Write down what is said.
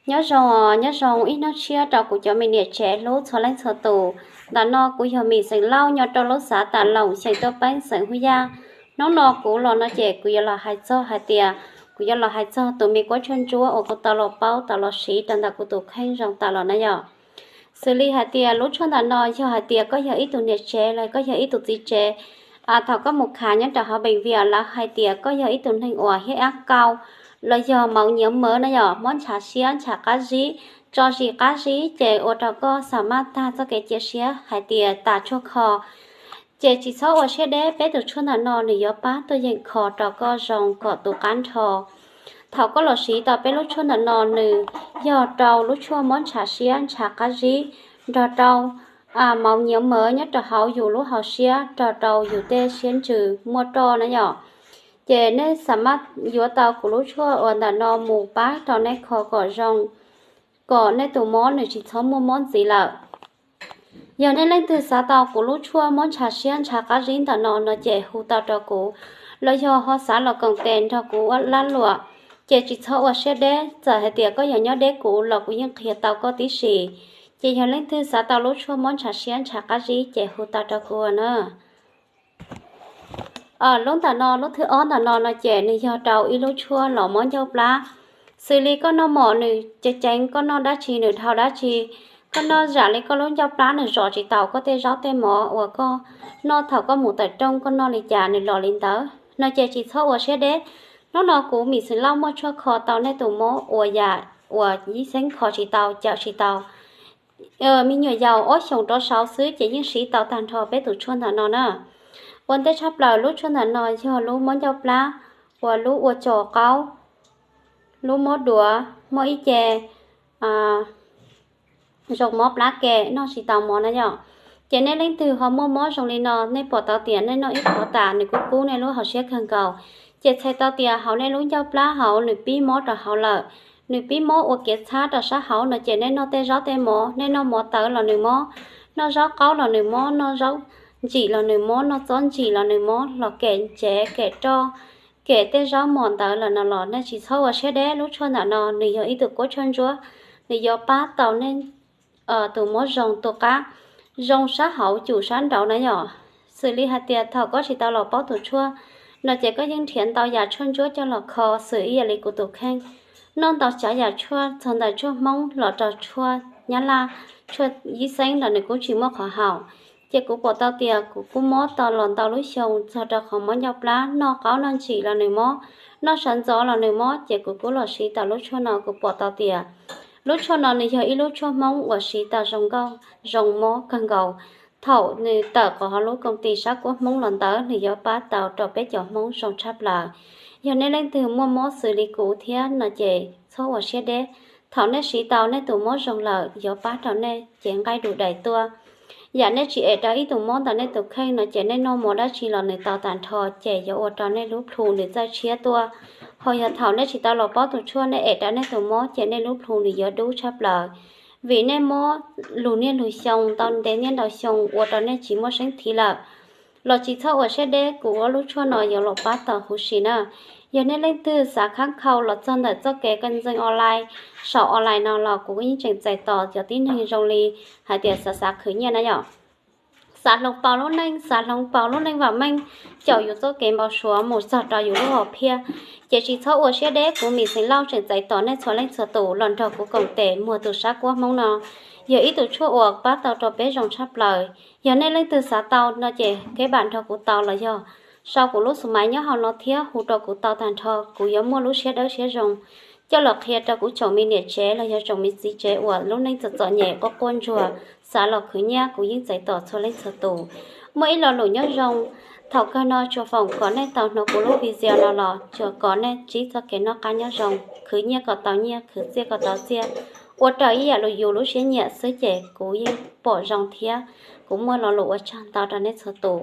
Nyob zoo, nyob zoo ib hnub tshiab rau kuv cov me niam tsev hlub txhua leej txhua tus. Ntawm no kuv yog Mim xeem Lauj nyob rau lub xav Tas Loos xyeem Tuaj Peeb xeem Hub Yaj. Hnub no kuv los no ces kuv yuav los hais txog hais tias, kuv yuav los hais txog tus me kuab tshuaj ntsuab uas kuv tau los paub tau los siv rau ntawm kuv tus kheej zoo tas los na yom. Xws li hais tias lub tshuaj ntawm no yog hais tias koj yog ib tug niam tsev los koj yog ib tug txiv tsev, thaum koj mus khav nyob rau hauv peem viam lawv hais tias koj yog ib tug neeg uas hiab ab kauj los yog mauv nyiav mawv na yom, mob ntshav siab ntshav qab zib, tso zis qab zib ces ua rau koj xa maj tag txoj kev cia siab hais tias tas tshuaj kho. Ces tsis txhob ua siab deb, peb tus tshuaj ntawm no nws yuav pab tuaj yeem kho rau koj zoo kom tus qab nrho. Thaum koj los siv tau peb lub tshuaj ntawm no nws yog rau lub tshuaj mob ntshav siab ntshav qab zib, nrog rau mauv nyiav mawv nyob rau hauv yus lub hauv siab, nrog rau yus tej siab ntsws muaj roj na yom. Ces nej xa maj yuav tau kuv lub tshuaj uas ntawm no mus pab rau nej kho kom zoo, kom nej tus mob nws tsis txhob muaj mob ntxiv lawm. Yog nej leej twg xav tau kuv lub tshuaj mob ntshav siab ntshav qab zib ntawm no no ces hu tau rau kuv, los yog ho xav los koom tes nrog kuv ua laj luam, ces tsis txhob ua siab deb, txawm hais tias koj yog nyob deb kuv los kuv yeej qhia tau koj tib si. Ces yog leej twg xav tau lub tshuaj mob ntshav siab ntshav qab zib ces hu tau rau kuv na. Lub ntawm no, lub thwv ob ntawm no no ces nws yog rau ib lub tshuaj los mob ncauj plab. Xws li koj noj mov nws ceev ceev, koj noj dab tsi nws dhau dab tsi, koj noj zam li koj lub ncauj plab nws zom tsis tau koj tej zaub tej mov uas koj noj thaum koj mus tawm rooj koj noj li cas nws los li ntawd no ces tsis txhob ua siab deb. Hnub no kuv Mim xeem Lauj muaj tshuaj kho tau nej tus mob uas yam uas yib xeeb kho tsis tau, cawm tsis tau. Me nyuam yaus ob xyoos rov saud xwb ces yeej siv tau tag nrho peb tus tshuaj ntawm no na. Ua ntej tshaj plaws lub tshuaj ntawm no yog lub mob ncauj plab, uas lub ua tso qaub, lub mob duav, mob ib ce zoo mob plab ke noj tsis tau mov na yom. Ces nej leej twg ho muaj mob zoo li no, nej pom tau tias nej noj ib qho tas nws kuj kub nej lub hauv siab kawg nkaus, ces txhais tau tias hauv nej lub ncauj plab hauv nws pib mob rau hauv lawm. Nws pib mob ua kev txhab rau sab hauv no ces nej noj tej zaub tej mov, nej noj mov tawv los nws mob, noj zaub qaub los nws mob, noj zaub ntsim los nws mob, noj txob ntsim los nws mob, los kem ntsev kem roj, kem tej zaub mos ntawd lawm no los nej tsis txhob ua siab deb. Lub tshuaj ntawm no nws yog ib tug kuab tshuaj ntsuab, nws yuav pab tau nej tus mob zoo tu qab, zoo sab hauv cum sab nraud na yom. Xws li hais tias thaum koj tsis tau los paub tus tshuaj no ces koj yeej nrhiav ntau yam tshuaj ntsuab coj los kho xws ib yam li kuv tus kheej. Noj ntau tsav yam tshuaj txog ntawm tshuaj Hmoob los rau tshuaj Nyab Laj, tshuaj yib xeeb los nws kuj tsis muaj qhov haum. Ces kuv pom tau tias kuv kuj mob tau los ntau lub xyoo txog rau qhov mob ncauj plab, noj qaub noj ntsim los nws mob, noj sawv ntxov los nws mob, ces kuv kuj los siv tau lub tshuaj no kuv pom tau tias lub tshuaj no nws yog ib lub tshuaj Hmoob uas siv tau zoo nkauj zoo mob kawg nkaus. Thaum nws tawm qhov hauv lub koom ti sab kuab Hmoob los ntawd nws yuav pab tau rau peb cov Hmoob zoo tshaj plaws. Yog nej leej twg muaj mob xws li kuv thiab no ces txhob ua siab deb. Thaum nej siv tau nej tus mob zoo lawm yuav pab rau nej cev nqaij du dais tuaj. Yam nej tsis em rau ib tug mob ntawm nej tus kheej no ces nej noj mov dab tsi los nws tau tag nrho ces yuav ua rau nej lub plhu nws txawj tshiab tuaj. Ho yog thaum nej tsis tau los paub tus tshuaj nej em rau nej tus mob ces nej lub plhu nws yuav dub tshaj plaws. Vim nej mob lug niaj lug xyoo ntau ntev niaj ntau xyoo ua rau nej tsis muaj seeb thiv lawm los tsis txhob ua siab deb, kuv ob lub tshuaj no yuav los pab tau huv si na. Yog nej leej twg xav khab khau los txog ntawm txoj kev kawm ntseeg online, saum online no los kuv yeej tseem txais tos cov tib neeg zoo li hais tias xav xav khwv nyiaj na yom. Xav hloov pauv lub neej, xav hloov pauv lub neej vam meej, caum yus txoj kev npau suav mus txog rau yus lub hom phiaj, ces tsis txhob ua siab deb, kuv Mim Xeem Lauj tseem txais tos nej txhua leej txhua tus los nrog kuv koom tes muag tus sab kuab Hmoob no. Yog ib tug tshuaj uas pab tau rau peb zoo tshaj plaws. Yog nej leej twg xav tau no ces keb npam nrog kuv tau los yog sau kuv lub xu maiv nyob hauv no thiab hu rau kuv tau tag nrho, kuv yuav muaj lub siab dawb siab zoo coj los qhia rau kuv tsoom me niam tsev los yog tsoom me txiv tsev uas lub neej txom txom nyem quaj quaj ntsuag, xav los khwv nyiaj, kuv yeej txais tos txhua leej txhua tus. Muaj ib lo lus nyob zoo thaum kawg no tsuas foom kom nej tau hnov kuv lub video no los tsuas kom nej ntsib txoj kev noj qab nyob zoo, khwv nyiaj kom tau nyiaj, khwv txiaj kom tau txiaj, ua raws ib yam li yus lub siab nyiam xwb ces kuv yeej pom zoo thiab kuv muaj lo lus ua tsaug ntau rau nej txhua tus.